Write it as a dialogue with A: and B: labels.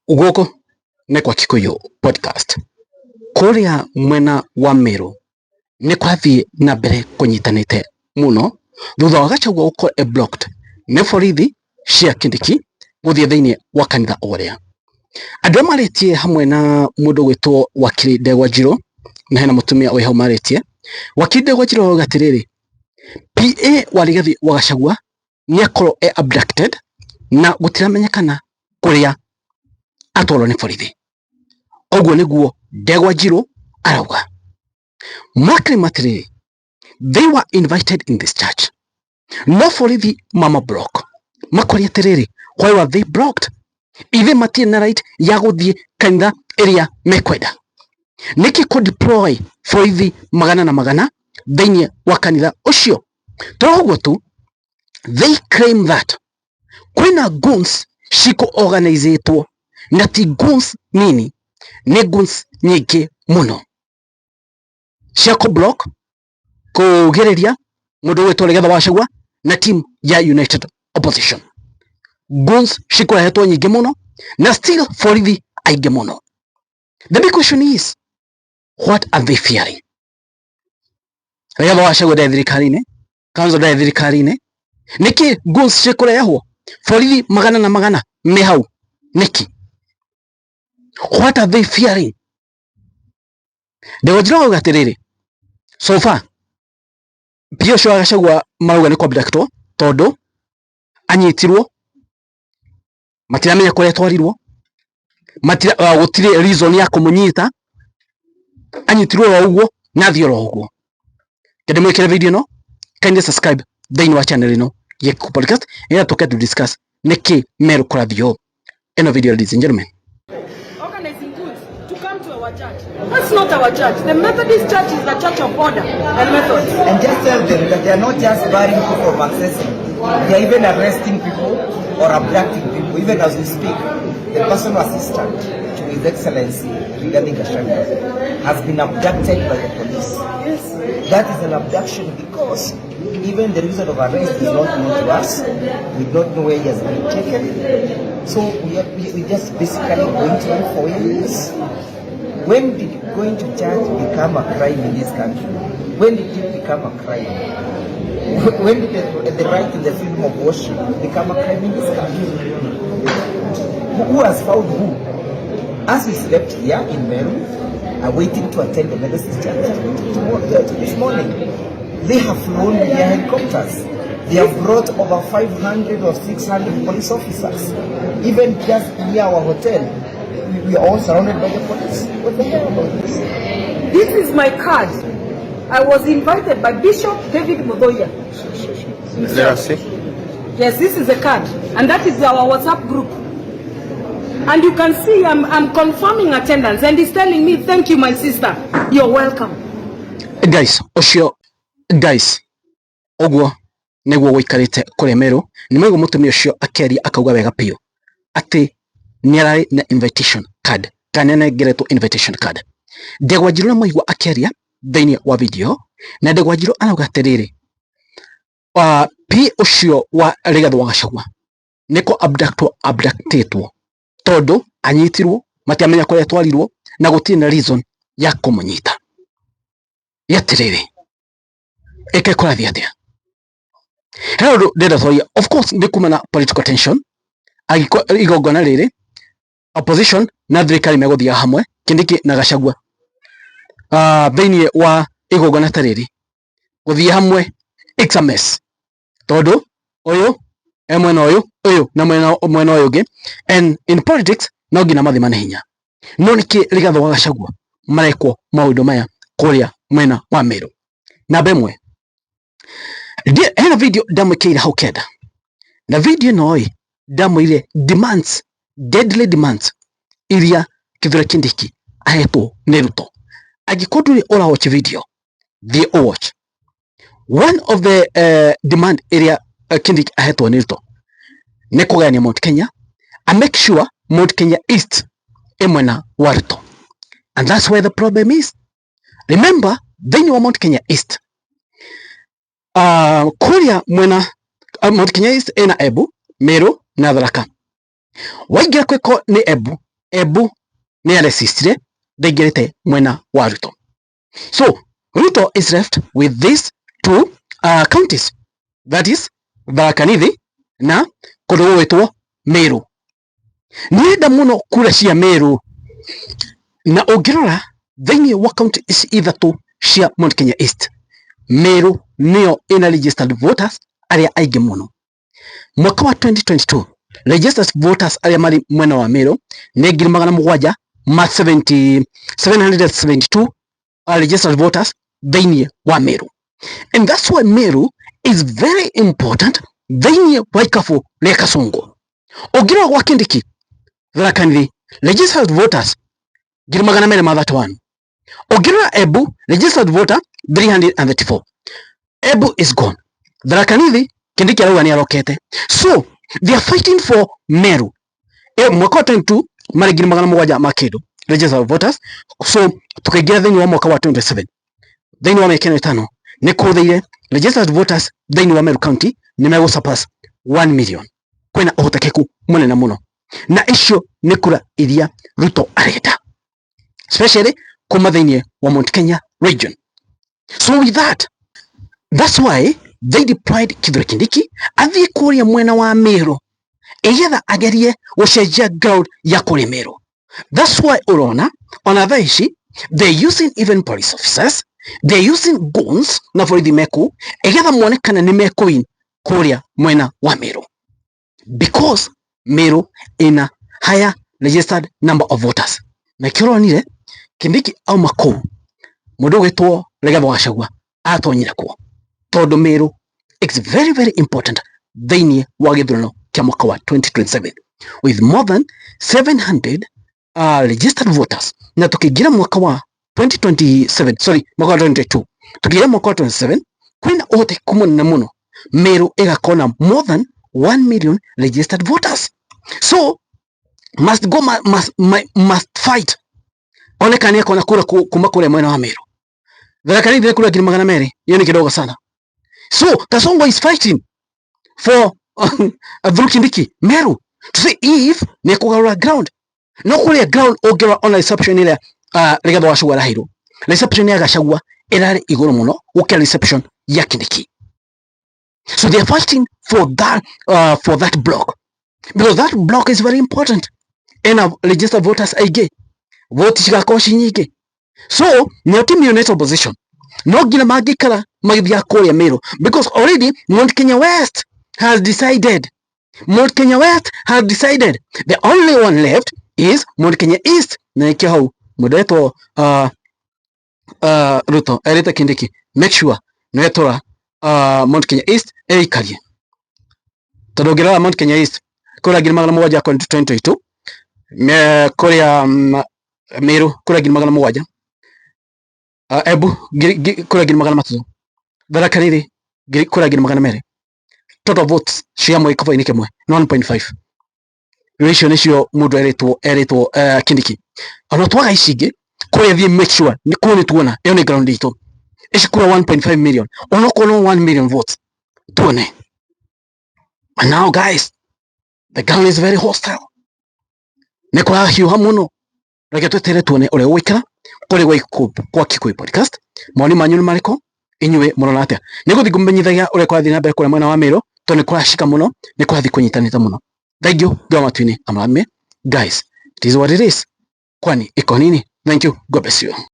A: Gũkũ nĩ kwa Kikuyu Podcast. Kũrĩa mwena wa Meru nĩ kũrathiĩ na mbere kũnyitanĩte mũno thutha wa Gachagua gũkorwo e blocked nĩ borithi cia Kindiki gũthiĩ thĩinĩ wa kanitha ũrĩa. Andũ arĩa marĩtie hamwe na mũndũ ũgwĩtwo Wakiri Ndegwa Njirũ na hena mũtumia wĩ hau marĩtie. Wakiri Ndegwa Njirũ arauga atĩrĩrĩ, PA wa Rigathi wa Gachagua nĩ akorwo e abducted na gũtiramenyekana kũrĩa atwarwo nĩ borithi. Ũguo nĩguo Ndegwa Njirũ arauga. Maklem atĩrĩrĩ, they were invited in this church no borithi mama block makoria atĩrĩrĩ, why were they blocked? Ithe matirĩ na right ya gũthiĩ kanitha ĩrĩa mekwenda. Nĩkĩ kũ deploy borithi magana na magana thĩinĩ wa kanitha ũcio? To ũguo tu, they claim that kwĩna goons cikũ organizĩtwo na ti goons nini, nĩ goons nyingĩ mũno cia kũ block kũgĩrĩria mũndũ ũgwĩtwo Rigathi wa Gachagua na team ya United Opposition. Goons cikũrehetwo nyingĩ mũno na still borithi aingĩ mũno. The big question is, what are they fearing? Rigathi wa Gachagua ndarĩ thirikari-inĩ, Kalonzo ndarĩ thirikari-inĩ, nĩkĩ goons cikũrehwo borithi magana na magana me hau nĩkĩ? What are they fearing? Ndegwa Njirũ auga atĩrĩrĩ, so far PA ũcio wa Gachagua marauga nĩ kũ abductwo tondũ anyitirwo matiramenya kũrĩa atwarirwo, matira gũtirĩ reason ya kũmũnyita, anyitirwo oro ũguo na athiĩ oro ũguo. Ngende mwĩkĩre video ĩno, kindly subscribe thĩinĩ wa channel ĩno ya Kikuyu Podcast nĩgetha tũke to discuss nĩkĩ Meru kũrathiĩ ũũ. Ĩno video, ladies and gentlemen.
B: Organizing goods to come to our church. That's not our church. The Methodist Church is the church of order and methods.
C: And just tell them that they are not just barring people from accessing, they are even arresting people or abducting people. Even as we speak, the personal assistant to His Excellency Rigathi Gachagua has been abducted by the police. That is an abduction because even the reason of arrest is not known to us. We don't know where he has been taken. So we just basically going to look for where he is. When did going to church become a crime in this country? When did it become a crime? When did the right and the freedom of worship become a crime in this country? Who has found who? As we slept here in Meru, waiting to attend the Methodist church tomorrow, this morning, they have flown with their helicopters. They have brought over 500 or 600 police officers. Even just near our hotel, we are all surrounded by the police. What the hell about this?
B: This is my card. I was invited by Bishop David Mudoya.
D: Let us see.
B: Yes, this is a card. And that is our WhatsApp group. And you can see I'm confirming attendance. And he's telling me, "Thank you, my sister. You're welcome."
A: Guys, ũcio guys, ũguo nĩguo gũikarĩte kũrĩa Meru. Nĩ maigua mũtumia ũcio akĩaria akauga wega biũ atĩ nĩ ararĩ na invitation card kana nĩ anengeretwo invitation card. Ndegwa Njirũ na mwaigua akĩaria thĩinĩ wa video, na Ndegwa Njirũ arauga atĩrĩrĩ, P ũcio wa Rigathi wa Gachagua nĩ kũ abductwo abductĩtwo tondũ anyitirwo matiamenya kũrĩa atwarirwo na gũtirĩ na reason ya kũmũnyita. Gĩatĩrĩrĩ, ĩke kũrathiĩ atĩa? He ũndũ ndĩrenda twaria, of course nĩ kuma na political tension angĩkorwo igongona rĩrĩ opposition na thirikari megũthiaga hamwe, Kindiki na Gachagua, thĩinĩ wa igongona ta rĩrĩ gũthiĩ hamwe, it's a mess tondũ ũyũ e mwena ũyũ, ũyũ na mwena ũyũ ũngĩ, and in politics no nginya mathimane hinya. No nĩkĩ Rigathi wa Gachagua marekwo maũndũ maya kũrĩa mwena wa Meru? Namba ĩmwe, hena video ndamwĩkĩire hau kenda, na video ĩno ĩ ndamwĩrire demands, deadly demands iria Kithure Kindiki ahetwo nĩ Ruto. Angĩkorwo ndũrĩ ũra watch video, thiĩ ũ watch. One of the demand ĩrĩa Kindiki ahetwo nĩ Ruto nĩ kũgayania Mount Kenya and make sure Mount Kenya East ĩ mwena wa Ruto, and that's where the problem is. Remember, thĩinĩ wa Mount Kenya East, kũrĩa mwena Mount Kenya East ĩna Embu, Meru na Tharaka. Waingĩra kwĩko nĩ Embu. Embu nĩ aresistire ndaingĩrĩte mwena wa Ruto. So Ruto is left with these two counties, that is Tharaka Nithi na kũndũ gũgwĩtwo Meru. Nĩenda mũno kura cia Meru, na ũngĩrora thĩinĩ wa county ici ithatũ cia Mount Kenya East, Meru nĩyo ĩna registered voters arĩa aingĩ mũno. Mwaka wa 2022 registered voters arĩa marĩ mwena wa Meru nĩ 770,772 registered voters thĩinĩ wa Meru, and that's why Meru is very important thĩinĩ wa ikabu rĩa Kasongo. Ũngĩrora gwa Kindiki, Tharaka Nithi, registered voters 231,000. Ũngĩrora Embu, registered voter 334. Embu is gone. Tharaka Nithi, Kindiki arauga nĩ arokete. So they are fighting for Meru. Mwaka wa 22 marĩ 700,000 ma kĩndũ registered voters. So tukaingĩra thĩinĩ wa mwaka wa 27, thĩinĩ wa mĩaka ĩno 5 nĩ kũthĩire registered voters thĩinĩ wa Meru County nĩ megũ surpass 1 million. Kwĩna ũhotekeku mũnene mũno, na icio nĩ kura iria Ruto arenda, especially kuma thĩinĩ wa Mount Kenya region. So with that, that's why they deployed Kithure Kindiki athiĩ kũrĩa mwena wa Meru igetha agerie gũcenjia ground ya kũrĩa Meru. That's why ũrona ona thaa ici they're using even police officers, they're using guns na borithi meku igetha mone kana nĩ mekũwin kũrĩa mwena wa Meru, because Meru ina higher registered number of voters. Na kĩo ũronire Kindiki auma kũu, mũndũ ũgwĩtwo Rigathĩ wa Gachagua atonyire kuo tondũ Meru it's very very important thĩinĩ wa gĩthurano kĩa mwaka wa 2027 with more than 700 registered voters. Na tukiingira mwaka wa 2027, sorry, mwaka wa 2022, tukiingira mwaka wa 27, kwĩna ũhotekeku mũnene mũno Meru ĩgakorwo na more than 1 million registered voters. So must go, must fight one kana nĩekona kura kuma kũrĩa mwena wa Meru. Tharaka Nithi nĩ kura 200,000, hiyo ni kidogo sana. So Kasongo is fighting for through Kindiki Meru to see if nĩ kũgarũra ground. No kũrĩa ground ũngĩrora ona reception ĩrĩa Rigathĩ wa Gachagua araheirwo, reception ya Gachagua ĩrarĩ igũrũ mũno gũkĩra reception ya Kindiki. So they are fighting for that block, because that block is very important. Ena registered voters aingĩ, vote cigakorwo ci nyingĩ. So nĩo team unit opposition no nginya mangĩikara magĩthiaga kũrĩa Meru, because already Mount Kenya West has decided. Mount Kenya West has decided the only one left is Mount Kenya East. Na nĩkĩo hau mũndũ etwo Ruto erĩte Kindiki make sure nĩ wetũra Mount Kenya East ĩikarie, tondũ ũngĩrora Mount Kenya East kũrĩa 700,000 2022, kũrĩa Meru kũrĩa 700,000, Embu kũrĩa 300,000, Tharaka Nithi kũrĩa 200,000. Total votes cia gĩkabũ-inĩ kĩmwe nĩ 1.5. Rĩu icio nĩcio mũndũ erĩtwo Kindiki. Ona twaga ici ingĩ kũrĩa thiĩ make sure nĩ kũu nĩ tuona ĩyo nĩ ground itũ, ici kura 1.5 million, onokorwo no 1 million votes tuone. And now guys, the ground is very hostile, nĩ kũrahiũha mũno. Reke twetere tuone ũrĩa gũgũikara kũrĩ kwa Kikuyu Podcast. Mawoni manyu nĩ marĩkũ? Inyuĩ mũrona atĩa? Nĩ gũthiĩ ngũmenyithagia ũrĩa kũrathiĩ na mbere kũrĩa mwena wa Meru, tondũ nĩ kũracika mũno, nĩ kũrathiĩ kũnyitanĩte mũno. Thank you. Ngai wa matu-inĩ amũrathime. Guys, it is what it is. Kwani iko nini? Thank you. God bless you.